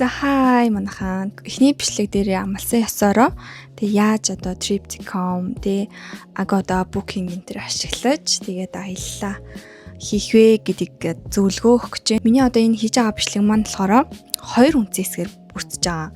За, хай манайхан. Эхний бичлэг дээрээ амласан ёсоороо тэг яаж одоо Trip.com, тэ, Agoda, Booking энэ төр ашиглаж тэгээд аяллаа хийх вэ гэдэг зөвлөгөө өгөх гэж байна. Миний одоо энэ хийж байгаа бичлэг маань болохоор хоёр үндсэн хэсгээр бүрдэж байгаа.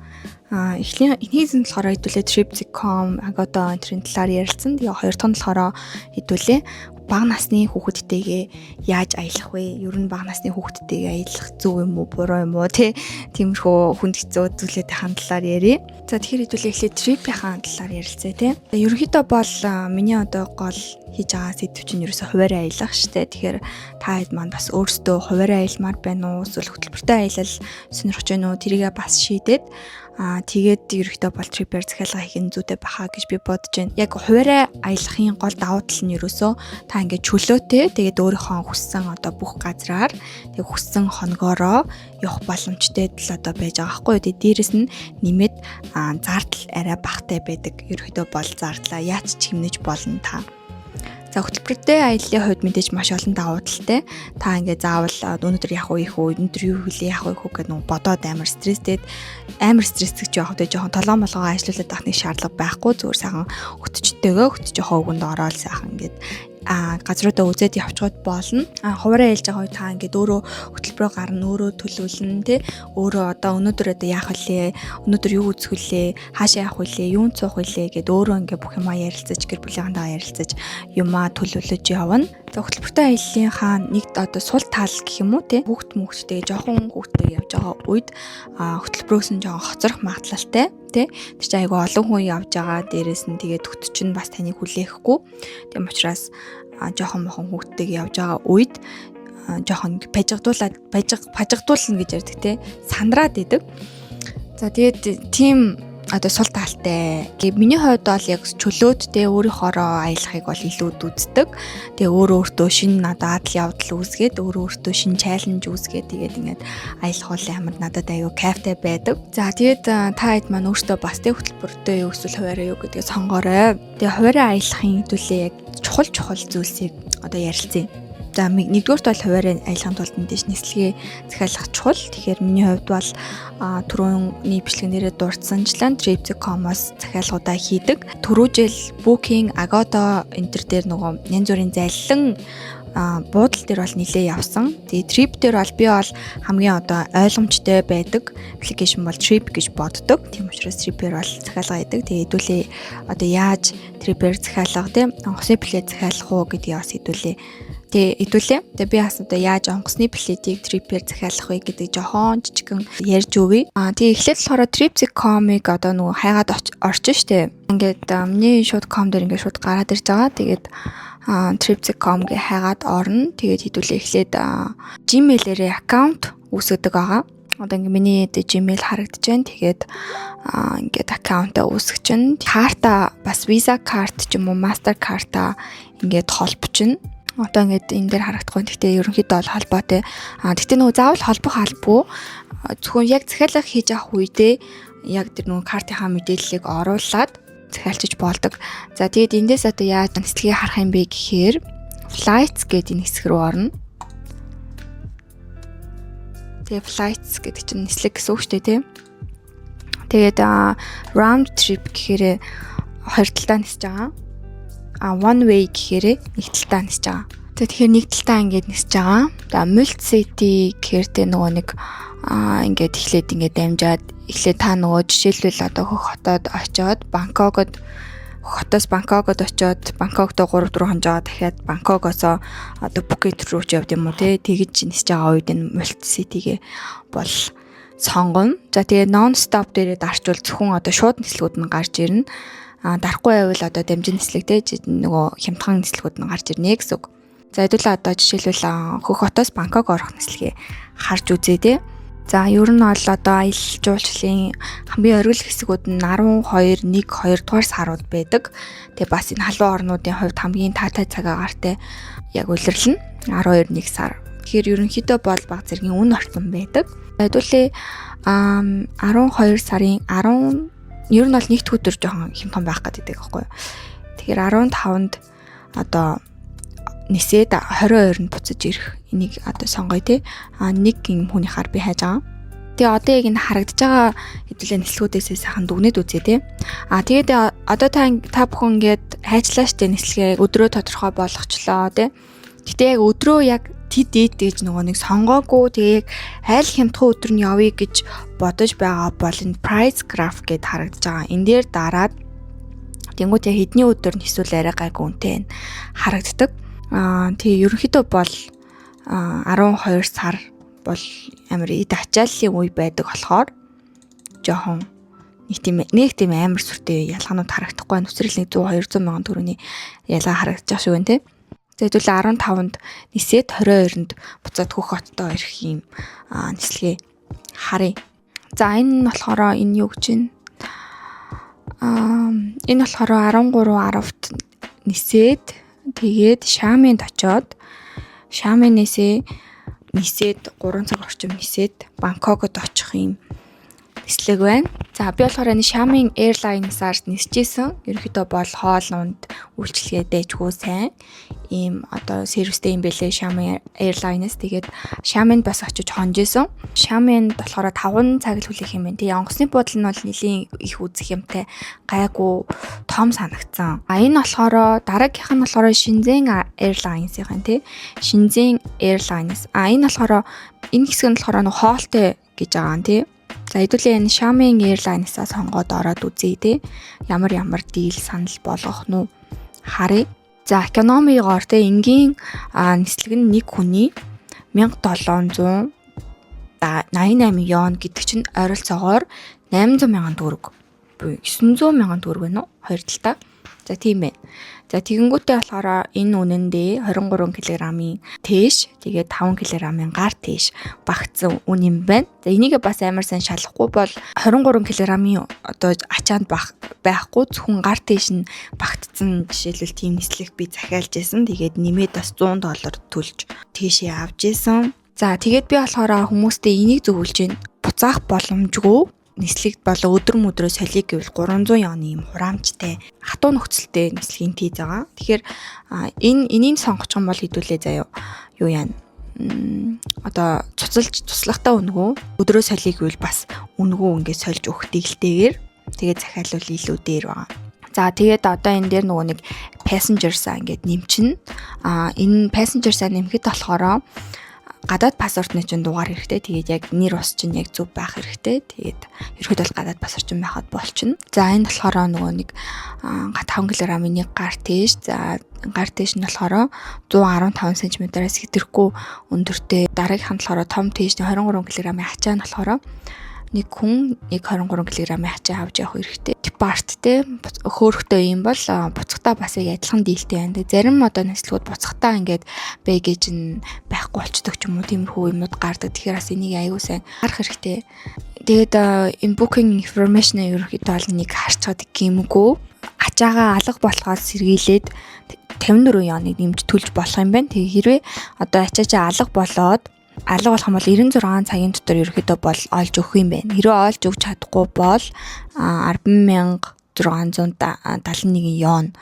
Эхний хэсэг нь болохоор хэдүүлээ Trip.com, Agoda энэ төрлийн талаар ярилцсан. Тэгээ хоёр дахь нь болохоор хэдүүлээ бага насны хүүхэдтэйгээ яаж аялах вэ? Ер нь бага насны хүүхэдтэйгээ аялах зөв юм уу, буруу юм уу, те? Тиймэрхүү хүнд хэцүү зүйлүүдийн талаар ярья. За, тэгэхээр хэдүүлээ эхлээд trip-ийн талаар ярилцъя, те. Ерөнхийдөө бол миний одоо гол хийж байгаа сэдэв чинь ерөөсө хуваарь аялах штэ. Тэгэхээр та хэд маань бас өөрсдөө хуваарь аялмаар байна уу, эсвэл хөтөлбөртэй аялал сонирхож байна уу? Тэрийгээ бас шийдээд, тэгээд ерөнхийдөө бол trip-ээр захиалга хийх нь зүйтэй байхаа гэж би бодож байна. Яг хуваарь аялахын гол давуу тал нь ерөөсөө та ингээд чөлөөтэй, тэгээд өөрийнхөө хүссэн одоо бүх газраар, тэг хүссэн хоногоороо явах боломжтой л одоо байж байгаа байхгүй юу. Тэгээд дээрэс нь нэмээд зардал арай багатай байдаг. Ерөнхийдөө бол зардлаа яаж ч хэмнэж болно та. За, хөтөлбөртэй аяллаа хувьд мэдээж маш олон давуу талтай. Та ингээ заавал өнөөдөр явах уу, их үү, өнөөдөр юу хийлээ, явах уу, их үү гэдэг нэг бодоод амар стресстэй, амар стресстэй ч явах вэ, жоохон толгой молгоо ажиллуулад байх нэг шаардлага байхгүй. Зүгээр сайхан хөтчтэйгөө хөтч жоохон өвгөнд ороод сайхан ингээд газруудаа үзээд явчиход болно. Хуваараа аялж байгаа үед та ингээд өөрөө хөтөлбөрөө гарна, өөрөө төлөвлөнө, тий. Өөрөө одоо өнөөдөр одоо яах вүлээ, өнөөдөр юу үзэх вүлээ, хаашаа явах вүлээ, юунд суух вүлээ гэд өөрөө ингээд бүх юмаа ярилцаж, гэр бүлийнхэнтэйгээ ярилцаж юмаа төлөвлөж явна. За, хөтөлбөртэй аяллынхаа нэг одоо сул тал гэх юм уу, тий. Хүүхд мөхтэй, жоохон хүүхдтэй явж байгаа үед хөтөлбөрөөс нь жоохон хоцрох магадлалтай, тий. Тэр чинь айгүй олон хүн явж байгаа. Дээрээс нь тэгээд хөт чинь бас таныг хүлээхгүй. Тийм учраас жоохон мохон хүүхдтэйг явж байгаа үед жоохон пажигдуулаад пажигдуулна гэж ярьдаг, те, сандраад идэг. За, тэгээд тийм одоо сул талтай. Гэ миний хувьд бол яг чөлөөттэй өөрийнхоороо аялахыг бол илүү үздэг. Тэгээ өөрөө өөртөө шинэ надад адал явдал үүсгээд, өөрөө өөртөө шинэ challenge үүсгээд, тэгээд ингээд аялах бол амар надад аюу кайфтай байдаг. За, тэгээд та хэд маань өөртөө бас тэг хөтөлбөртэй юу эсвэл хуваараа юу гэдгийг сонгоорой. Тэгээ хуваараа аялахын хэдүүлээ яг чухал чухал зүйлсийг одоо ярилцъя. За, нэгдүгээрт бол хуваарь аялахын тулд мэдээж нислэгээ захиалах чухал. Тэгэхээр миний хувьд бол түрүүний бичлэгэн дээрээ дурдсанчлан Trip.com-оос захиалгуудаа хийдэг. Түрүү жил Booking, Agoda энэ төр дээр нөгөө янз бүрийн заллан буудал дээр бол нилээ явсан. Тэгээ Trip дээр бол би бол хамгийн одоо ойлгомжтой байдаг application бол Trip гэж боддог. Тийм учраас Trip-ээр бол захиалга хийдэг. Тэгээ хэдүүлээ одоо яаж Trip-ээр захиалга, тийм, онгоцны билет захиалах уу гэдгийг бас хэдүүлээ. Тэгээ хэдүүлээ. Тэгээ би бас одоо яаж онгоцны билетийг Trip-ээр захиалах вэ гэдэг жоохон жижигэн ярьж өгье. Тэгээ эхлээд болохоор Trip.com-ыг одоо нөгөө хайгаад орчин штэ. Ингээд миний шууд com дээр ингээд шууд гараад ирж байгаа. Тэгээд Trip.com гэ хайгаад орно. Тэгээд хэдүүлээ эхлээд Gmail-ээрээ аккаунт үүсгэдэг байгаа. Одоо ингээ миний Gmail харагдаж байна. Тэгээд ингээд аккаунтаа үүсгэж чинь. Карта бас Visa карт ч юм уу, Mastercard-а ингээд холбочихно. Одоо ингээд энэ дээр харагдахгүй. Гэхдээ ерөнхийдөө бол холбоотой. Гэхдээ нөгөө заавал холбох албагүй. Зөвхөн яг захиалга хийж авах үедээ яг тэр нөгөө картынхаа мэдээллийг оруулаад захиалчиж болдог. За, тэгээд эндээс одоо яаж нислэгийг харах юм бэ гэхээр flights гэдэг энэ хэсэг рүү орно. Тэгээ flights гэдэг чинь нислэг гэсэн үг шүү дээ, тийм. Тэгээд round trip гэхээр хоёр талдаа нисэж байгаа. One way гэхээр нэг талдаа нисэж байгаа. Тэгэхээр нэг талдаа ингээд нисэж байгаа. За, multi city гэхээр тэ нөгөө нэг ингээд эхлээд ингээд дамжаад, эхлээд та нөгөө жишээлбэл одоо Хөх хотод очиод, Бангкокод, хотоос Бангкокод очиод, Бангкокт 3 4 хонжоо, дахиад Бангкокосоо одоо Пхукет руу ч явд юм уу, те, тэгэж нисэж байгаа үед энэ multi city-гээ бол сонгоно. За, тэгээ non stop дээрээ дарчвал зөвхөн одоо шууд нислэгүүд нь гарч ирнэ. Дарахгүй байвал одоо дамжин нислэг, те, нөгөө хямдхан нислэгүүд нь гарч ирнэ гэсэн үг. За, хэдүүлээ одоо жишээлбэл Хөх хотоос Бангкок орох нислэгээ харж үзье, те. За, ер нь бол одоо аялал жуулчлалын хамгийн оргил хэсгүүд нь 12, 1, 2 дугаар сарууд байдаг. Тэгээ бас энэ халуун орнуудын хувьд хамгийн таатай цаг агаартай яг улирал нь 12, 1 сар. Тэгэхээр ерөнхийдөө бол баг зэргийн үн орцсон байдаг. Хэдүүлээ 12 сарын 10, ер нь бол нэгд өдөр жоохон хямдхан байх гэдэг байхгүй юу. Тэгэхээр 15-нд одоо нисээд 22-нд буцаж ирэх. Энийг одоо сонгоё, те. Нэг юм хүнийхаар би хайж байгаа. Тэгээ одоо яг энэ харагдаж байгаа хэдүүлээ нислэгүүдээсээ сайхан дүгнээд үзье те. А тэгээд одоо та та бүхэн ингээд хайчлаа штэ, нислэгээ өдрөө тодорхой болгочлоо те. Гэтэ яг өдрөө яг тэд эд гэж нөгөө нэг сонгоогүй, тэгээ яг айл хямдхан өдөр нь явъя гэж бодож байгаа бол энэ price graph гэд харагдаж байгаа. Энэ дээр дараад тэнгуут яг хэдний өдөр нь эсвэл арай гайгүй үнэтэй харагддаг. Аа, тэгээ ерөнхийдөө бол 12 сар бол амар эд ачааллын үе байдаг болохоор жоохон нэг тийм амар сүртэй ялгаанууд харагдахгүй байна. Өсрөл нэг 100 200 мянган төгрөгийн ялгаа харагдаж шиг байна те. За, хэдүүлээ 15-нд нисээд 22-нд буцаад Хөх хоттой ирэх юм нислэгээ харъя. За, энэ нь болохоор энэ юу гэж байна? Аа, энэ болохоор 13 10-т нисээд, тэгээд Шаминд очоод, Шаминээсээ нисээд 3 цаг орчим нисээд Бангкокод очих юм нислэг байна. За, би болохоор энэ Xiamen Airlines-аар нисчихсэн. Ерөнхийдөө бол хоол унд үйлчилгээ дайжгүй сайн ийм одоо сервистэй юм бэлээ Xiamen Airlines. Тэгээд Xiamen бас очиж хонж исэн. Xiamen болохоор 5 цаг л хүлээх юм байна. Тэгээ онгоцны буудлын нь бол нэлийн их үзэх юмтай, гайгүй том санагдсан. А энэ болохоор дараагийнх нь болохоор Shenzhen Airlines-ийн тий. Shenzhen Airlines. А энэ болохоор энэ хэсэг нь болохоор нэг хоолтой гэж байгаа юм тий. За, хэдүүлээ энэ Xiamen Airlines-аа сонгоод ороод үзье те. Ямар ямар deal санал болгох нь харъя. За, economy гоор те, энгийн нислэг нь нэг хүний 1788 юан гэдэг чинь ойролцоогоор 800 мянган төгрөг буюу 900 мянган төгрөг байна уу? Хоёр талдаа. За, тийм байна. За, тэгэнгүүтээ болохоор энэ үнэндээ 23 кг-ийн тээш, тэгээд 5 кг-ийн гар тээш багтсан үн юм байна. За, энийг бас амар сайн шалахгүй бол 23 кг-ийн одоо ачаанд байхгүй, зөвхөн гар тээш нь багтсан, жишээлбэл, тийм нислэг би захиалж исэн. Тэгээд нэмээд бас 100 доллар төлж тээшээ авч исэн. За, тэгээд би болохоор хүмүүстээ энийг зөвлөж байна. Буцаах боломжгүй нислэг болоо өдөр мөдрөө солиё гэвэл 300 юаны юм хураамжтай хатуу нөхцөлтэй нислэгийн тийз байгаа. Тэгэхээр энэ энийг сонгочих юм бол хэдүүлээ заяа юу яана, одоо цуцалж туслахтаа үнэгүй, өдрөө солиё гэвэл бас үнэгүй ингээд сольж өгөх deal тэйгээр тэгээд захиалвал илүү дээр байгаа. За, тэгээд одоо энэ дээр нөгөө нэг passengers-а ингээд нэмчин. А энэ passengers-а нэмэхэд болохоор гадаад паспортны чинь дугаар хэрэгтэй. Тэгээд яг нэр ус чинь яг зөв байх хэрэгтэй. Тэгээд ерөөдөө бол гадаад паспорт чинь байхад болчихно. За, энэ болохоор нөгөө нэг 5 кг-ын нэг гар тийш. За, гар тийш нь болохоор 115 см-аас хэтэрэхгүй өндөртэй. Дараагийнх нь болохоор том тийш 23 кг-ын ачаа нь болохоор нэг хүн нэг 23 кг-ын ачаа авч явах хэрэгтэй. Depart те, хөөрөхтэй юм бол буцахтаа бас яг адилхан deal тэй байна. Тэгээ зарим одоо нислэгүүд буцахтаа ингээд baggage нь байхгүй болчдөг ч юм уу, тиймэрхүү юмнууд гардаг. Тэгэхээр бас энийг аягүй сайн харах хэрэгтэй. Тэгээд энэ booking information ерөнхийдөө бол нэг харчаад гимгүү ачаагаа алга болохоос сэргийлээд 54 юаныг нэмж төлж болох юм байна. Тэгээ хэрвээ одоо ачаачаа алга болоод, алга болох юм бол 96 цагийн дотор ерөөхдөө бол олж өгөх юм байна. Хэрвээ олж өгч чадахгүй бол 10,671 юан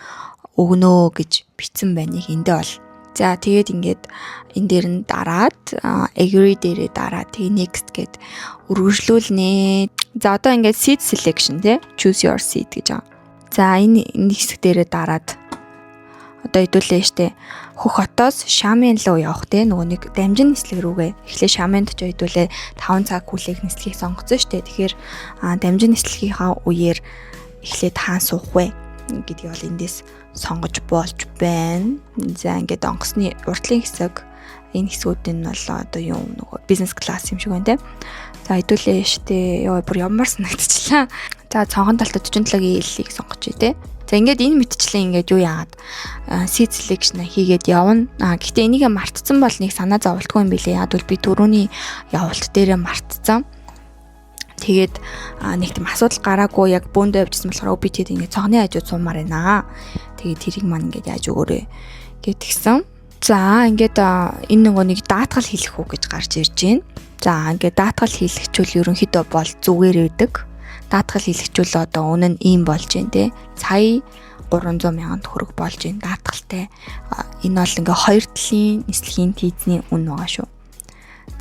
өгнө гэж бичсэн байна нэг эндээ бол. За, тэгээд ингээд энэ дээр нь дараад, agree дээрээ дараад, тэгээ next гэд үргэлжлүүлнэ. За, одоо ингээд seat selection тий, choose your seat гэж байгаа. За, энэ хэсэг дээрээ дараад одоо хэдүүлээ штэ Хөх хотоос Шамен руу явах те, нөгөө нэг дамжин нислэг рүүгээ. Эхлээ Шаменд ч хэдүүлээ 5 цаг хүлээх нислэгийг сонгоцсон штэ. Тэгэхээр дамжин нислэгийнхаа үеэр эхлээд хаан суух вэ гэдгийг бол эндээс сонгож болж байна. За, ингээд онгоцны урдлын хэсэг, энэ хэсгүүд нь бол одоо юу нөгөө бизнес класс юм шиг байна те. За, хэдүүлээ штэ ёо, бүр ямар санагдчихлаа. За, цонхон талд 47-гийн ээллийг сонгоч те. За, ингээд энэ мэтчлэн ингээд юу яагаад seat selection хийгээд явна. А гэхдээ энийг мартцсан бол нэг санаа зовлтгүй юм билээ. Яг бол би түрүүний явуулт дээрээ мартцсан. Тэгээд нэг тийм асуудал гараагүй, яг бөөндөө явжсэн болохоор би тэгэд ингээд цонхны хажууд суумаар байна. Тэгээд тэрийг маань ингээд яаж өгөөрэй гэтгсэн. За, ингээд энэ нөгөө нэг даатгал хийлэх үү гэж гарч ирж байна. За, ингээд даатгал хийлгэчүүл ерөнхийдөө бол зүгээр байдаг. Даатгал хийлгэчүүл одоо үнэ нь ийм болж байна те. Сая 300 мянган төгрөг болж байна даатгалтай. Энэ бол ингээ хоёр талын нислэгийн тийзний үн байгаа шүү.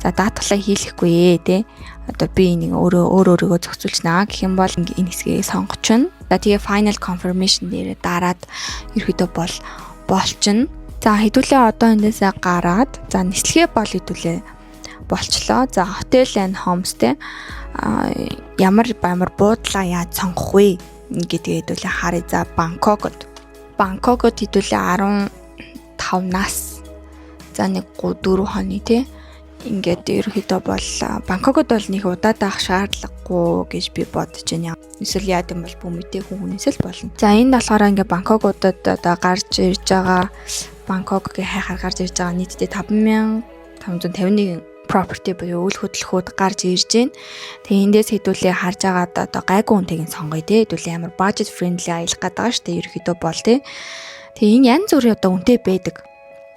За, даатгалаа хийлэхгүй ээ, те. Одоо би нэг өөрөө өөр өөрийгөө зохицуулчихнаа гэх юм бол энэ хэсгийг сонгочихно. За, тэгээ final confirmation дээр дараад ерөөдөө бол болчихно. За, хэдүүлээ одоо эндээсээ гараад, за, нислэгээ бол хэдүүлээ болчлоо. За, hotel and homestay ямар ямар буудлаа яаж сонгох вэ гэдгээ хэдүүлээ харъя. За, Бангкокод. Бангкокод хэдүүлээ 15 нас. За, нэг 4 хоны, тий, ингээд ерөөхдөө бол Бангкокод бол нэг удаад авах шаардлагагүй гэж би бодож байна. Эсвэл яад юм бол бүх мэдээ хүн хүнээс л болно. За, энд болохоор ингээд Бангкокуудад одоо гарч ирж байгаа, Бангкокгийн хайхаар гарч ирж байгаа нийтдээ 5551 property буюу үйл хөдлөхүүд гарч ирж байна. Тэгээ эндээс хэдүүлээ харж агаад одоо гайгүй үнэтэйг нь сонгоё, те. Хэдүүлээ амар budget friendly аялах гэдэг байгаа шүү дээ. Ерөөхдөө бол, те. Тэгээ энэ янз бүрийн одоо үнэтэй байдаг.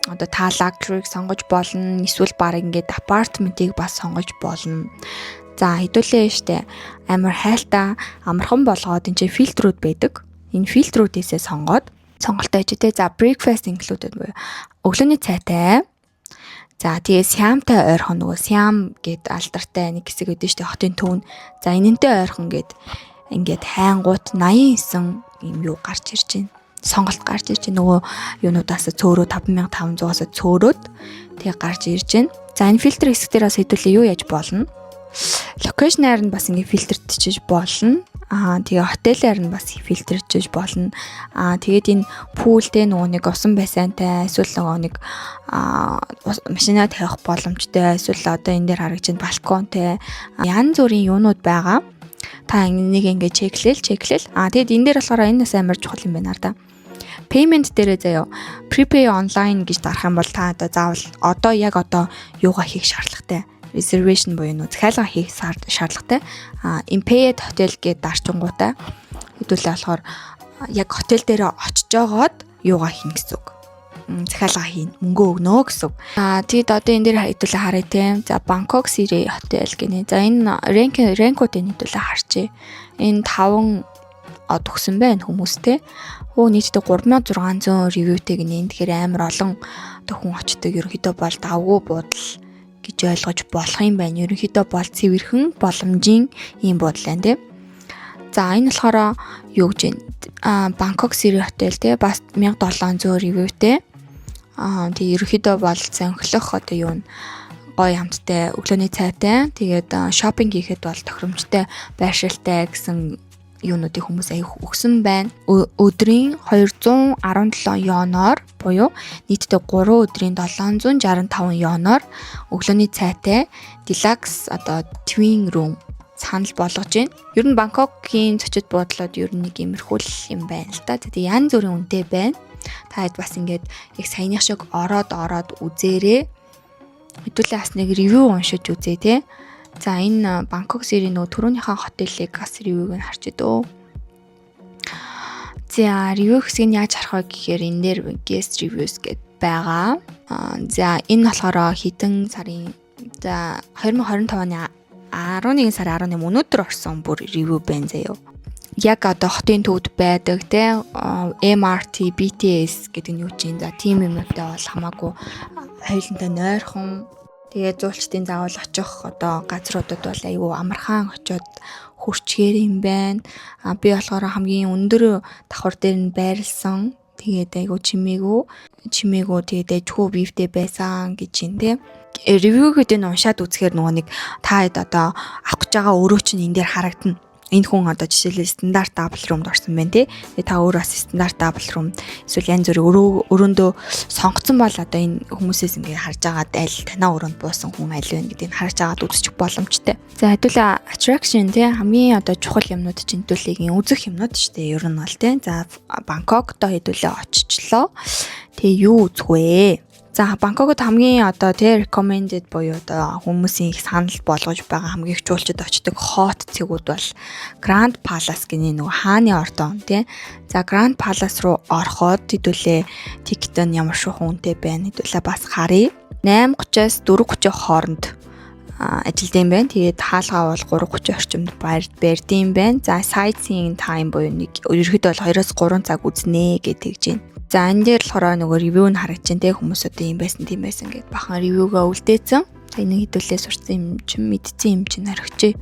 Одоо та luxury-г сонгож болно, эсвэл баг ингээд апартментыг бас сонгож болно. За, хэдүүлээ штэ амар хайлтаа амархан болгоод энэ чинь фильтрүүд байдаг. Энэ фильтрүүдээсээ сонгоод сонголтоо хийж, те. За, breakfast included буюу өглөөний цайтай. За, тэгээ Сиамтай ойрхон, нөгөө Сиам гэд алдартай нэг хэсэг өгдөн штэ, хотын төв. За, энэнтэй ойрхон гэд ингээд хайнгууд 89 юм юу гарч ирж байна, сонголт гарч ирж байна. Нөгөө юунуудаас цөөрөө 5500-аас цөөрөөд тэгээ гарч ирж байна. За, энэ фильтр хэсэг дээр бас хэдүүлээ юу яаж болно? Location аар нь бас ингээ фильтртчиж болно. Аа, тэгээ hotel аар нь бас фильтрчиж болно. Аа, тэгээд энэ pool тэй, нөгөө нэг усан бассейнтай, эсвэл нөгөө нэг машинаа тавих боломжтой, эсвэл одоо энэ дээр харагдаж байна балконтай янз бүрийн юунууд байгаа. Та энийг ингээ check лээл, check лээл. Аа, тэгээд энэ дээр болохоор энэ бас амар чухал юм байна да. Payment дээрээ заяо prepay online гэж дарах юм бол та одоо заавал одоо яг одоо юугаа хийх шаардлагатай, reservation буюу нөө захиалга хийх шаардлагатай. А Impaid hotel гээд дарчингуудаа хэдүүлээ болохоор яг hotel дээр очиж жогоод юугаа хийнэ гэсэн үг. Захиалга хийн, мөнгө өгнө гэсэн үг. Аа, тэгэд одоо энэ дээр хэдүүлээ харъя, те. За, Bangkok City Hotel гинэ. За, энэ rank уудыг хэдүүлээ харчээ. Энэ 5 од өгсөн байна хүмүүстэй. Хөө, нийтдээ 3600 review тэй гинэ. Тэгэхээр амар олон одоо хүн очдог. Ерөнхийдөө бол давгүй буудал гэж ойлгож болох юм байна. Ерөнхийдөө бол цэвэрхэн боломжийн ийм буудал байна, тий. За, энэ болохоор юу гэж вэ? А, Bangkok City Hotel, те, бас 1700 review тэй. Аа, тэг ерөнхийдөө бол сонхлох одоо юу н гоё амттай өглөөний цайтай. Тэгээд shopping хийхэд бол тохиромжтой байршилтай гэсэн юунуудыг хүмүүс аяг өгсөн байна. Өдрийн 217 йоноор буюу нийтдээ 3 өдрийн 765 йоноор өглөөний цайтай deluxe одоо twin room санал болгож байна. Ер нь Бангкокийн зочид буудлууд ер нь нэг иймэрхүү л юм байна л та. Тэгээ янз бүрийн үнэтэй байна. Та хэд бас ингээд яг саяных шиг ороод ороод үзээрэй. Хэдүүлээ бас нэг review уншиж үзье, те. За, энэ Бангкок City нөгөө түрүүнийхээ hotel ыг бас review г нь харч идөө. За, review хэсгийг нь яаж харах вэ гэхээр энэ дээр guest reviews гэд байгаа. За, энэ болохоор хэдэн сарын, за, 2025 оны 11 сарын 18 өнөөдөр орсон бүр review байна заяо. Яг одоо хотын төвд байдаг, те, MRT, BTS гэдэг нь юу чинь, за, тийм юмнуудтай бол хамаагүй хоёулантай нойрхон. Тэгээд зуулчдын заавал очих одоо газруудад бол айгүй амархан очиод хүрчгээр юм байна. А би болохоор хамгийн өндөр давхар дээр нь байрлсан. Тэгээд айгүй чимээгүй чимээгүй, тэгээд айжгүй view тэй байсан гэж юм, те. Review үүдийг нь уншаад үзэхээр нөгөө нэг та хэд одоо авах гэж байгаа өрөө чинь энэ дээр харагдана. Энэ хүн одоо жишээлбэл стандарт double room д орсон байна, тий. Тэгээ та өөрөө бас стандарт double room эсвэл янз бүрийн өрөө өрөөндөө сонгоцсон бол одоо энэ хүмүүсээс ингээ харж агаад аль танаа өрөөнд буусан хүн аль вэ гэдгийг харж агаад үзчих боломжтой. За, хэдүүлээ attraction, тий, хамгийн одоо чухал юмнууд чинь хэдүүлээгийн үзэх юмнууд шүү дээ. Ер нь бол, тий. За, Бангкокто хэдүүлээ очичлоо. Тэгээ юу үзэх вэ? За, Бангкокод хамгийн одоо, тий, recommended буюу одоо хүмүүсийн их санал болгож байгаа, хамгийн их жуулчид очдог hot цэгүүд бол Grand Palace гинэ, нөгөө хааны ордон, тий. За, Grand Palace руу ороход хэдүүлээ ticket нь ямар шухан үнэтэй байна, хэдүүлээ бас харъя. 8:30-аас 4:30 хооронд ажилд юм байна. Тэгээд хаалгаа бол 3:30 орчимд барьд юм байна. За, sightseeing time буюу нэг ерөөхдөө бол 2-оос 3 цаг үзнэ гэж тэгж байна. За, энэ дээр болохоор нөгөө review нь харагдаж байна, те, хүмүүс одоо юм байсан, тийм байсан гэд бахан review гээ үлдээсэн. За, энэ хэдүүлээ сурсан юм чинь, мэдсэн юм чинь орхичээ.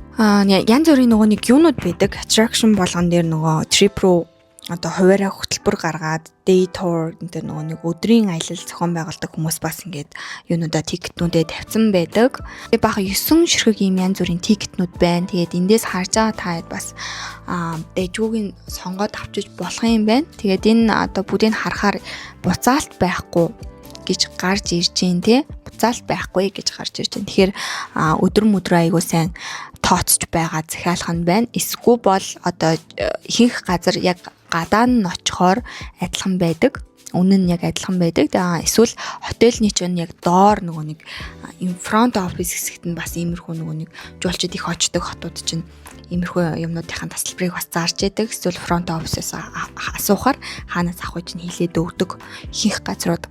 Янз бүрийн нөгөө нэг юунууд байдаг. Attraction болгон дээр нөгөө trip руу одоо хуваараа хөтөлбөр гаргаад day tour гэдэг нөгөө нэг өдрийн аялал зохион байгуулдаг хүмүүс бас ингээд юунуудаа, ticket нүүдээ тавьсан байдаг. Тэгээ бага 9 ширхэг ийм янз бүрийн ticket нүүд байна. Тэгээд эндээс харж байгаа та хэд бас дэжгүүг нь сонгоод авчиж болох юм байна. Тэгээд энэ одоо бүгдийг харахаар буцаалт байхгүй гэж гарч ирж гин те, буцаалт байхгүй гэж гарч ирж байна. Тэгэхээр өдөр мөдрөө айгуу сайн тооцож байгаа захиалах нь байна. Эсвэл бол одоо ихэнх газар яг гадаа нь очихоор адилхан байдаг. Үнэн нь яг адилхан байдаг. Тэгээ эсвэл hotel ны чинь яг доор нөгөө нэг юм front office хэсэгт нь бас иймэрхүү нөгөө нэг жуулчид их очдог хотууд чинь иймэрхүү юмнуудын тасалбарыг бас зарж яадаг. Эсвэл front office-оос асуухаар хаанаас авах вэ чинь хэлээд өгдөг ихэнх газрууд.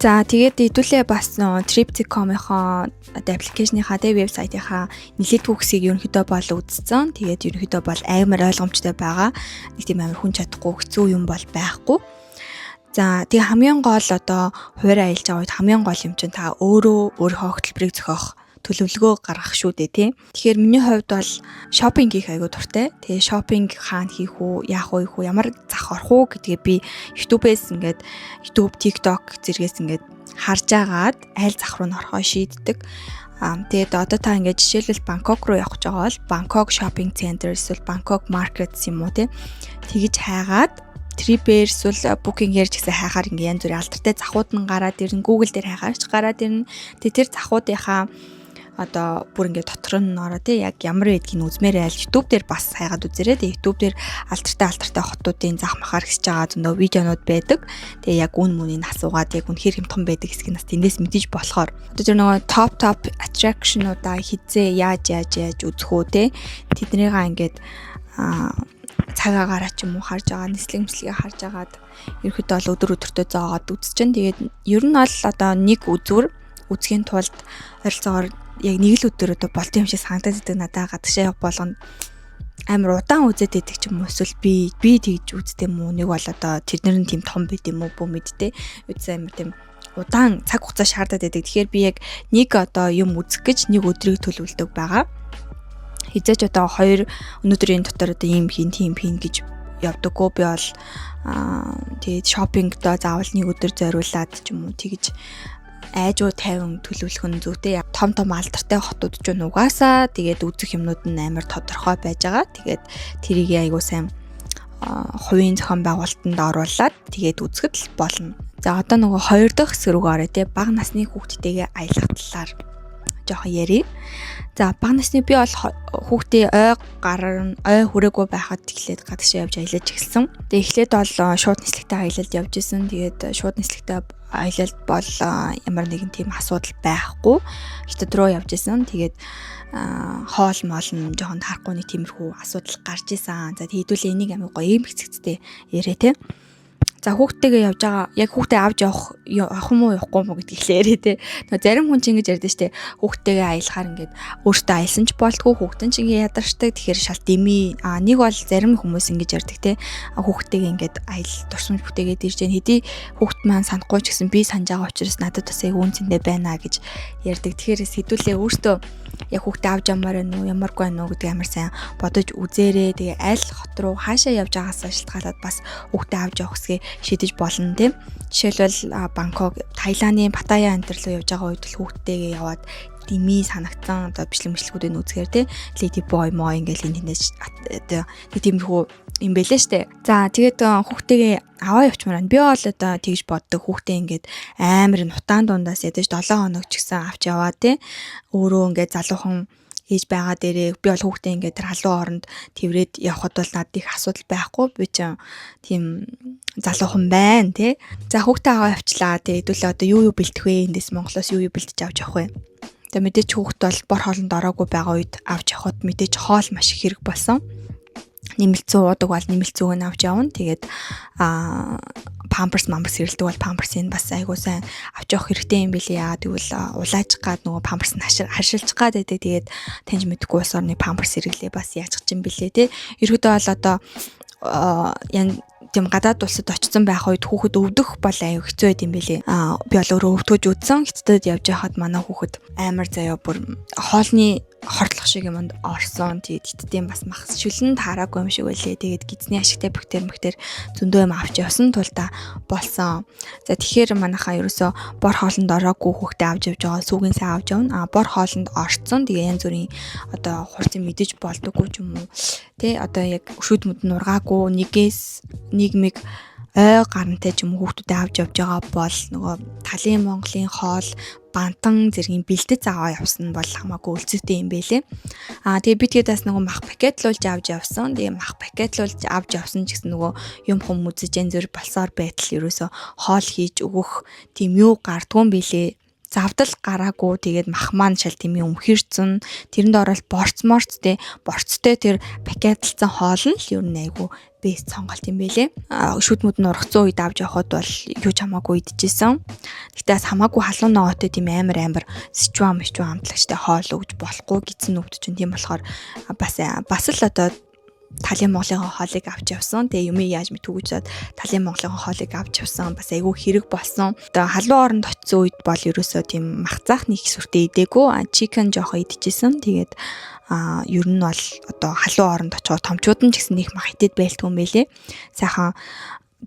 За, тэгээд хэдүүлээ бас Trip.com-ийнхоо одоо application ыхаа тэ вебсайтынхаа нэлээдгүй хэсгийг ерөнхийдөө бол үзсэн. Тэгээд ерөнхийдөө бол амар ойлгомжтой байгаа. Нэг тийм амар хүн чадахгүй хэцүү юм бол байхгүй. За, тэгээ хамгийн гол одоо хуваараа аялж байгаа үед хамгийн гол юм чинь та өөрөө өөрийнхөө хөтөлбөрийг зохиох, төлөвлөгөө гаргах шүү дээ, тий. Тэгэхээр миний хувьд бол shopping хийх айгуу дуртай. Тэгээ shopping хаана хийх үү, яах вэ, үү, ямар зах орох уу гэдгээ би YouTube-ээс ингээд YouTube, TikTok зэргээс ингээд харж агаад аль зах руу н орохоо шийддэг. Тэгээд одоо та ингээд жишээлбэл Бангкок руу явах гэж байгаа бол Бангкок shopping center эсвэл Бангкок market юм уу, тий. Тэгэж хайгаад Trip-ээр эсвэл Booking-ээр ч гэсэн хайхаар ингээ янз бүрийн алдартай захууд нь гараад ирнэ. Google дээр хайхаар ч гараад ирнэ. Тэгээ тэр захуудынхаа одоо бүр ингээд дотор нь ороо, тий, яг ямар байдгийг үзмээр айл YouTube дээр бас хайгаад үзээрэй. Тэгээ YouTube дээр алдартай алдартай хотуудын зах махаар хэсэж байгаа зөндөө видеонууд байдаг. Тэгээ яг үн мүнийг асуугаад яг үнэхээр хямдхан байдаг хэсгийг нас тэндээс мэдэж болохоор одоо тэр нөгөө топ топ attraction уудаа хизээ яаж яаж яаж үзэх үү, те, тэднийгаа ингээд цаг агаараа ч юм уу харж байгаа, нислэг мэслэгээ харж агаад ерөөхдөө бол өдөр өдөртөө зоогоод үзчихэн. Тэгээд ер нь бол одоо нэг үзүр үзхийн тулд ойролцоогоор яг нэг л өдөр одоо болт юм шиг санагдаад идэг надаа. Гадагшаа явах болгонд амар удаан үзээд байдаг ч юм уу, эсвэл би тэгж үздэг юм уу, нэг бол одоо тэднэр нь тийм том байд юм уу, бүү мэдтэй үзсэн, амар тийм удаан цаг хугацаа шаардаад байдаг. Тэгэхээр би яг нэг одоо юм үзэх гэж нэг өдрийг төлөвлөдөг байгаа. Хизээч одоо хоёр өнөөдрийн дотор одоо ийм хийн, тийм хийн гэж явдаггүй. Би бол тэгээд shopping доо заавал нэг өдөр зориулаад ч юм уу тэгж айжуу тайван төлөвлөх нь зүйтэй. Том том алдартай хотууд ч угаасаа тэгээд үзэх юмнууд нь амар тодорхой байж байгаа. Тэгээд тэрийг айгуу сайн хувийн зохион байгуулалтанд оруулаад тэгээд үзэхэд л болно. За, одоо нөгөө хоёр дахь хэсэг рүү орё, те, бага насны хүүхдтэйгээ аялах талаар жоохон ярив. За, бага насны би бол хүүхдээ ой гар ой хүрээгүй байхад эхлээд гадагшаа явж аялаж эхэлсэн. Тэгээ эхлээд бол шууд нислэгтэй аялалд явж исэн. Тэгээд шууд нислэгтэй аялалд бол ямар нэгэн тийм асуудал байхгүй. Хятад руу явж исэн. Тэгээд хоол моол нь жоохон таарахгүй нэг тиймэрхүү асуудал гарч исэн. За, хэдүүлээ энийг амар гоё юм хэсэгцтэй яриа, те. За, хүүхдтэйгээ явж байгаа, яг хүүхдээ авч явах явах юм уу, явахгүй юм уу гэдгийг л яриа, те. Нөгөө зарим хүн чинь ингэж ярьдэн штэ. Хүүхдтэйгээ аялахаар ингээд өөртөө аялсан ч болтгүй, хүүхдэн чинь ингээд ядарчдаг. Тэгэхээр шал дими. Нэг бол зарим хүмүүс ингэж ярьдаг, те. Хүүхдтэйгээ ингээд аялал дурсамж бүтээгээд ирж जैन хэдий хүүхд маань санахгүй ч гэсэн би санаж байгаа учраас надад бас яг үн цэндээ байна гэж ярьдаг. Тэгэхээр хэдүүлээ өөртөө яг хүүхдээ авч ямаар байна уу, ямаргүй байна уу гэдэг амар сайн бодож үзээрэй. Тэгээ аль хот руу хаашаа явж байгаасаа шалтгаалаад бас хүүхдээ авч явах хэсгээ шийдэж болно, тийм. Жишээлбэл, Бангкок, Таиландын Паттайя энэ руу явж байгаа үед л хүүхдтэйгээ яваад дими санагцсан одоо бичлэг мэтлэгүүдийг үзэхээр, те, Lady Boy мой ингээл энэ тэндээс одоо нэг тиймэрхүү юм бэлээ штэ. За, тэгээд хүүхдтэйгээ аваа явчмаар байна. Би бол одоо тэгж боддог, хүүхдээ ингээд амар нутаан дундаас ядаж 7 хоног ч гэсэн авч яваа, те. Өөрөө ингээд залуухан ээж байгаа дээрээ би бол хүүхдээ ингээд тэр халуун оронд тэрврээд явхад бол надад их асуудал байхгүй. Би ч тийм залуухан байна, тий. За, хүүхдээ аваа явчлаа. Тэгээ хэдүүлээ одоо юу юу бэлтэх вэ? Эндээс Монголоос юу юу бэлтэж авч явах вэ? Тэгээ мэдээч хүүхд бол бор хоолнд ороогүй байгаа үед авч явхад мэдээч хоол маш их хэрэг болсон. Нэмэлт зүү уудаг бол нэмэлт зүүг нь авч явна. Тэгээд памперс мамперс хэрэлдэг бол памперсыг бас айгуу сайн авч явах хэрэгтэй юм билээ. Яагаад гэвэл улааж гад нөгөө памперс нь харшилж гад байдаг. Тэгээд таньж мэдэхгүй улс орны памперс хэрэглээ бас яачих юм билээ, те. Ерөөдөө бол одоо ян тийм гадаад улсад очсон байх үед хүүхэд өвдөх бол аюу хэцүү байд юм бэлээ. Би бол өөрөө өвдгөж үзсэн. Хятадд явж байхад манай хүүхэд амар заяа, бүр хоолны хордлох шиг юмд орсон. Тэгээд хятадын бас мах шүлэн таараагүй юм шиг байлээ. Тэгээд гэдэсний ашигтай бактери зөндөө юм авч явсан тулда болсон. За, тэгэхээр манайхаа ерөөсө бор хоолнд ороогүй хүүхдээ авч явж байгаа, сүүгийн сайн авч явна. А бор хоолнд орцсон, тэгээ янз бүрийн одоо хурцын мэдэж болдоггүй ч юм уу. Тэ, одоо яг шүд мүд нургаагүй, нэгээс нэг мэг ой гарантай ч юм уу хүүхдүүдэд авч явж байгаа бол нөгөө талын Монголын хоол, бантан зэргийн бэлтгэц аваа явсан бол хамаагүй өлзөтэй юм бэлээ. Тэгээ би тэгээд бас нөгөө мах пакетлуулж авч явсан. Тэгээ мах пакетлуулж авч явсан ч гэсэн нөгөө юм хум үзэж янз бүр болсоор байтал ерөөсө хоол хийж өгөх тийм юу гардгуун бэлээ, завдал гараагүй. Тэгээд мах маань шал тийм юм өмхирцэн, тэрэнд ороод борц морц, те, борцтой тэр пакетлцсан хоол нь л ер нь айгу best сонголт юм бэлээ. Шүдмүүд нь ургацсан үед авч явхад бол юу ч хамаагүй идчихсэн. Гэтэ бас хамаагүй халуун ногоотой тийм амар амар сичуан мичуан амтлагчтай хоол өгж болохгүй гэсэн нүгд чинь. Тийм болохоор бас бас л одоо талын Монголын хоолыг авч явсан. Тэгээ юмыг яаж мэдхүү гэж талын Монголын хоолыг авч явсан. Бас айгүй хэрэг болсон. Одоо халуун оронд очисон үед бол ерөөсөө тийм мах заах нэг сүртэй идээгүй. Chicken жоохоо идчихсэн. Тэгээд ер нь бол одоо халуун оронд очиод томчууд нь ч гэсэн нэг мах идэд байлтгүй юм байлээ. Сайхан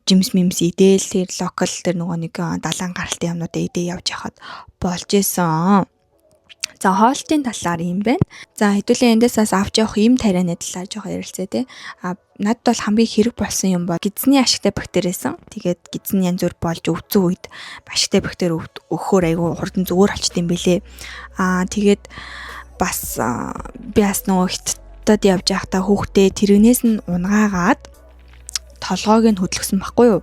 жимс мимс идээл, тэр local, тэр нөгөө нэг далайн гаралтай юмнуудаа идээ явж яхад болж исэн. За, хоолтын талаар юм байна. За, хэдүүлээ эндээс бас авч явах юм тарианы талаар жоохон ярилцъя, те. Надад бол хамгийн хэрэг болсон юм бол гэдэсний ашигтай бактери байсан. Тэгээд гэдэс нь янз бүр болж өвдсөн үед ашигтай бактери өгөхөөр айгүй хурдан зүгээр болчт юм бэлээ. Тэгээд бас би бас нөгөө хятадд явж байхдаа хүүхдээ тэрнээс нь унгаагаад толгойг нь хөдөлгсөн байхгүй юу?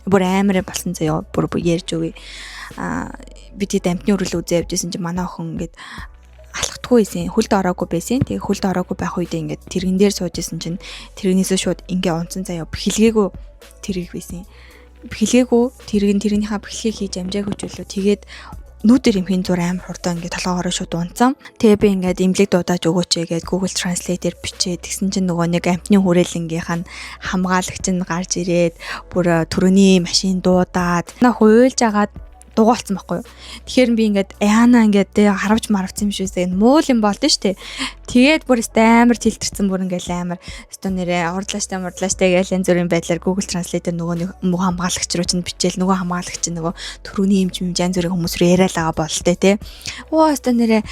Бүр амар болсон заяа. Бүр ярьж өгье. Би тэгэд амтны өрөл үзээ явж исэн чинь манай охин ингээд алхдаггүй байсан. Хөлд ороогүй байсан. Тэгээ хөлд ороогүй байх үедээ ингээд тэрэгэн дээр сууж исэн чинь тэрэгнээсээ шууд ингээ унтсан заяа. Бэхэлгээгүй тэрэг байсан. Бэхэлгээгүй тэрэг, тэрэгнийхаа бэхлэгийг хийж амжаагүй ч үлээ. Тэгээд нүүдэр эмхийн зур амар хурдан ингээд толгоогоороо шууд унтсан. Тэгээ би ингээд эмнэлэг дуудааж өгөөч гээд Google Translate-ээр бичээд тэгсэн чинь нөгөө нэг амтны хүрээлэнгийнх нь хамгаалагч нь гарч ирээд бүр төрөний машин дуудаад на хуйлж агаад дугаалцсан байхгүй юу. Тэгэхээр би ингээд яана ингээд тэ харавч маравцсан юм шүүсээ, энэ муул юм болдсон шүү дээ. Тэгээд бүр өстой амар тэлтэрсэн, бүр ингээд амар өстой нэрээ урдлааштай мурдлааштай гэж янз бүрийн байдлаар Google Translate-ээр нөгөө нэг хамгаалагч руу чинь бичээл, нөгөө хамгаалагч нөгөө төрөний юмч юм янз бүрийн хүмүүс рүү яриад байгаа бололтой те. Оо, өстой нэрээ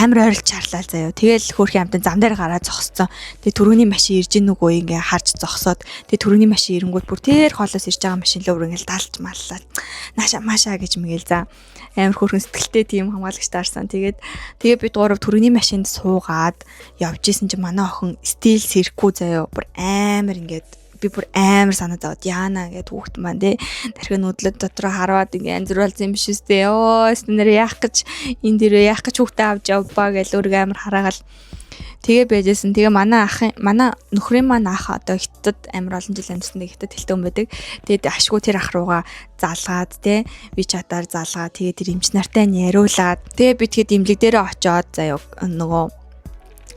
амар ойрлж чарлаа заяа. Тэгэл хөөрхөн амтан зам дээр гараад зогсцсон. Тэгээ төрөний машин ирж ийн нүгөө ингээ харж зогсоод, тэгээ төрөний машин ирэнгүүт бүр тэр хоолоос ирж байгаа машин руу бүр ингээл далж маллаа. Нааша маашаа гэж мэгэл, за, амар хөөрхөн сэтгэлтэй тийм хамгаалагч таарсан. Тэгээд тэгээ бид гурав төрөний машинд суугаад явж исэн чинь манай охин still сэрэхгүй заяа. Бүр амар ингээд би бүр амар санаа зовоод яана гэд, хүүхэд маань те тархи нүдлэд дотроо хараад ингээ янз бүр болсон юм биш үстэй. Ёо, нэр яах гэж энэ дээрээ яах гэж хүүхдээ авч явбаа гэж өөрийгөө амар хараагаал тэгээ байжсэн. Тэгээ манай ахын, манай нөхрийн маань ах одоо хятад амар олон жил амьдсан, хятад хэлтэй хүн байдаг. Тэгээд ашгүй тэр ах руугаа залгаад те, WeChat-аар залгаад, тэгээ тэр эмч нартай нь яриулаад, тэгээ би тэгэд эмнэлэг дээрээ очиод заяа, нөгөө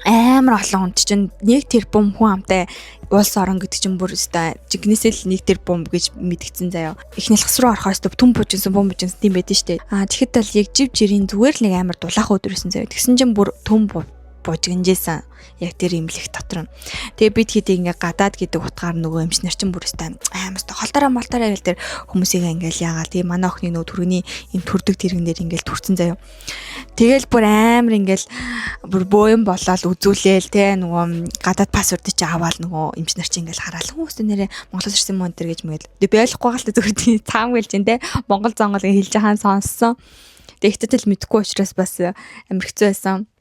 амар олон хүнд чинь 1 тэрбум хүн амтай улс орон гэдэг чинь бүр өстой жигнэсээ л 1 тэрбум гэж мэдгдсэн заяа. Эхний алхас руу орохоос түн бужинсан, бум бужинсан тийм байдэн штэ. Тэгэхэд бол яг жив жирийн зүгээр л нэг амар дулаахан өдөр байсан заяа. Тэгсэн чинь бүр түн бужигнжсэн яг тэр эмнэлэг дотор нь. Тэгээ бид хэд ингээ гадаад гэдэг утгаар нөгөө эмч нар чинь бүр өстой амар өстой холдороо молдороо гэл тэр хүмүүсийг ингээл яагаал. Тэгээ манай охины нөгөө түргний юм төрдөг тэрэгэн дээр ингээл төрцөн заяа. Тэгэл бүр амар ингээл бүр бөөм болоод үзүүлээл те, нөгөө гадаад паспортыг чи аваал, нөгөө эмч нар чи ингээл хараал, хүмүүс нэрээ Монголоос ирсэн мөн тэр гэж мэгэл. Тэгээ би ойлгохгүй гал зүгээр тийм цаам гэлж ин те, Монгол зонгол хэлж байгаан сонссон. Тэгээ хятад хэл мэдэхгүй учраас бас амар хэцүү байсан.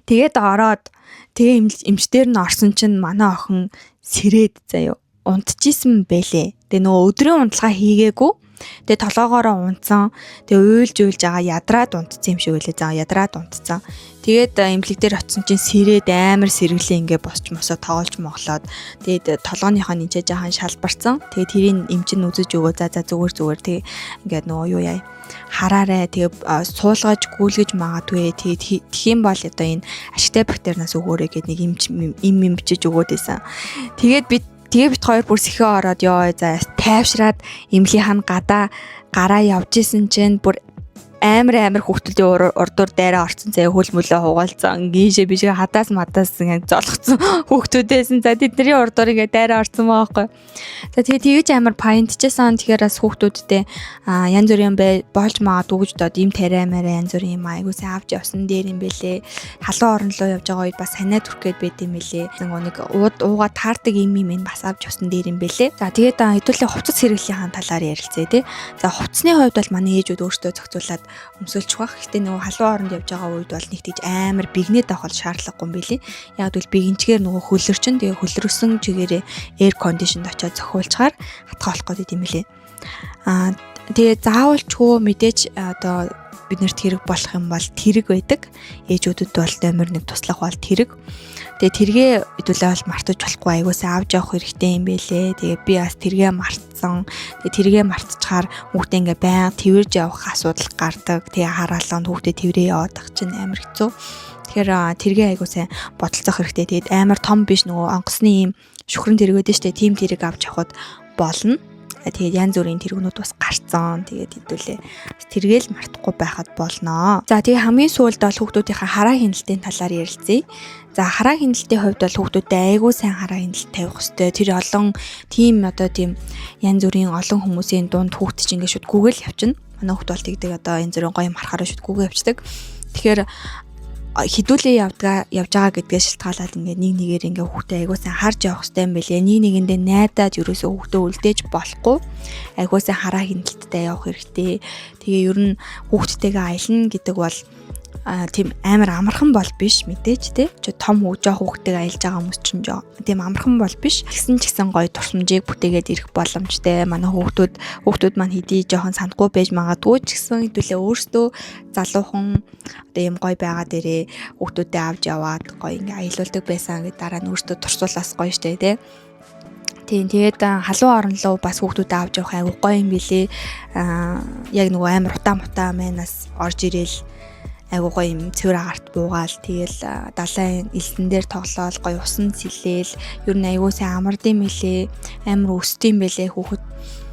Тэгээд ороод, тэгээ эмчдэр нь орсон чинь манай охин сэрээд заяа, унтчихсэн бэлээ. Тэгээ нөгөө өдрийн унтлагаа хийгээгүй. Тэгээ толгоогоороо унтсан. Тэгээ уйлж уйлж байгаа, ядраад унтсан юм шиг үлээ. За, ядраад унтсан. Тэгээд эмнэлэг дээр очисон чинь сэрээд амар сэргэлээ, ингээ босч мосоо тоолж моглоод, тэгээд толгооныхоо нинчээ жаахан шалбарцсан. Тэгээд тэрийг эмч нь үзэж өгөө, за за, зүгээр зүгээр, тэгээ ингээд нөгөө юу яа хараарай. Тэгээ суулгаж гүйлгэж магадгүй. Тэгээ тэх юм бол одоо энэ ашигтай бактеринаас өгөөрэй гэд нэг эмч им им бичиж өгөөд байсан. Тэгээд бид Тэгээ бид хоёр бүр сэхээ ороод ёо, за, тайвшраад эмнэлгийнхаа гадаа гараа явж исэн чинь бүр амар амар хүүхдүүдийн урдуур дайраа орцсон заяа, хөл мөлөө хугаалцсан, гиншээ бишээ хадаас мадаас ингэ золгоцсон хүүхдүүдээсэн. За, тэдний урдуур ингэ дайраа орцсон байгаа байхгүй. За, тэгээ тэгэж амар паянтжсэн. Тэгэхээр бас хүүхдүүдтэй янз бүрийн бай болж магадгүй гэж бодоод ийм тариа мараа, янз бүрийн юм айгуу сайн авч явсан дээр юм бэлээ. Халуун орн руу явж байгаа үед бас санаа түрх гээд байд юм бэлээ. Нэг ууд ууга таардаг юм юм бас авч явсан дээр юм бэлээ. За, тэгээд хэдүүлээ хувцас хэрэглэхийн талаар ярилцъя, тий. За, хувцсны хувьд бол манай ээжүүд өөрсдөө зохицуулаад өмсөлчих бах. Гэтэ нөгөө халуун оронд явж байгаа үед бол нэг тийж амар бигнээд авах бол шаардлагагүй юм билий. Яг гэвэл бигэнчгээр нөгөө хөлөрчин, тэгээ хөлрөсөн чигээрээ air condition-д очиод зохиулчаар хатгаа болох гэдэг юм билий. Тэгээ заавалчгүй мэдээж одоо биднэрт хэрэг болох юм бол тэрэг байдаг. Ээжүүдэд бол амар нэг туслах бол тэрэг. Тэгээ тэргээ хэдүүлээ бол мартаж болохгүй, айгуусаа авч явах хэрэгтэй юм бэлээ. Тэгээ би бас тэргээ мартсан. Тэгээ тэргээ мартчихаар хүүхдээ ингээ байнга тэрж явах асуудал гардаг. Тэгээ харааланд хүүхдээ тэрээ яваад ах чинь амар хэцүү. Тэгэхээр тэргээ айгуу сайн бодолцох хэрэгтэй. Тэгээд амар том биш, нөгөө онгоцны ийм шүхрэн тэрэг байдаг штэ. Тийм тэрэг авч явахад болно. Тэгээд янз бүрийн тэргүүнүүд бас гарцсан. Тэгээд хэдүүлээ тэргээл мартахгүй байхад болноо. За, тэгээ хамгийн сүүлд бол хүүхдүүдийнхээ хараа хяналтын талаар ярилцъя. За, хараа хяналтын хувьд бол хүүхдүүдэд айгүй сайн хараа хяналт тавих хэвээр. Тэр олон тийм одоо тийм янз бүрийн олон хүмүүсийн дунд хүүхд чинь ингээд шууд гүгэл явчихна. Манай хүүхд бол тэгдэг, одоо янз бүрийн гоё юм харахаараа шууд гүгэл явчихдаг. Тэгэхээр хідүүлээ явдгаа явж байгаа гэдгээс шалтгаалаад ингээд нэг нэгээр ингээд хүүхдээ айгуу сайн харж явах хэрэгтэй юм билээ. Нэг нэгэндээ найдаад ерөөсөө хүүхдээ үлдээж болохгүй. Айгуу сайн хараа хяналттай явах хэрэгтэй. Тэгээ ер нь хүүхдтэйгээ аялна гэдэг бол тийм амар амархан бол биш мэдээж, те. Чи том хүү жоох хүүхдтэйгээ аялж байгаа хүмүүс чинь жоо тийм амархан бол биш. Тэгсэн ч гэсэн гоё туршамжийг бүтээгээд ирэх боломжтой. Манай хүүхдүүд маань хэдий жоохон санахгүй байж магадгүй ч гэсэн хэдүүлээ өөрсдөө залуухан одоо ийм гоё байгаа дээрээ хүүхдүүдэд авч яваад гоё ингээ аялуулдаг байсан гэдэг дараа нь өөрсдөө туршуулаас гоё штэ, те. Тийм, тэгээд халуун орн руу бас хүүхдүүдэд авч явах айгу гоё юм билээ. Яг нөгөө амар утаа мутаа майнаас орж ирээл айгуу гоё юм цэвэр агаарт буугаал, тэгэл далайн элсэн дээр тоглоол, гоё усан сэлээл, ер нь айгуу сайн амард юм билээ, амар өсдөг юм бэлээ хүүхэд.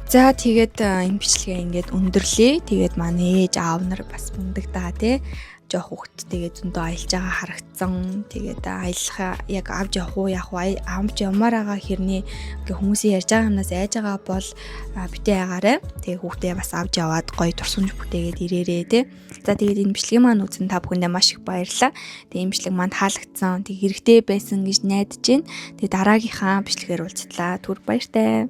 За, тэгээд энэ бичлэгээ ингээд өндөрлөө. Тэгээд манай ээж аав нар бас мундаг даа, тий, жоох хүүхэдтэйгээ зөндөө аялж байгаа харагдсан. Тэгээд аялахаа яг авч явах уу, яах уу, авч явмаар байгаа хэрний ингээ хүмүүсийн ярьж байгаа юмнаас айж байгаа бол битээ айгаарай. Тэгээ хүүхдээ бас авч яваад гоё турсамж бүтээгээд ирээрээ, тий. За, тэгээд энэ бичлэгийн маань үзэн та бүхэндээ маш их баярлалаа. Тэгээ энэ бичлэг маань таалагдсан. Тэг хэрэгтэй байсан гэж найдаж байна. Тэгээ дараагийнхаа бичлэгээр уулзтлаа. Түр баяртай.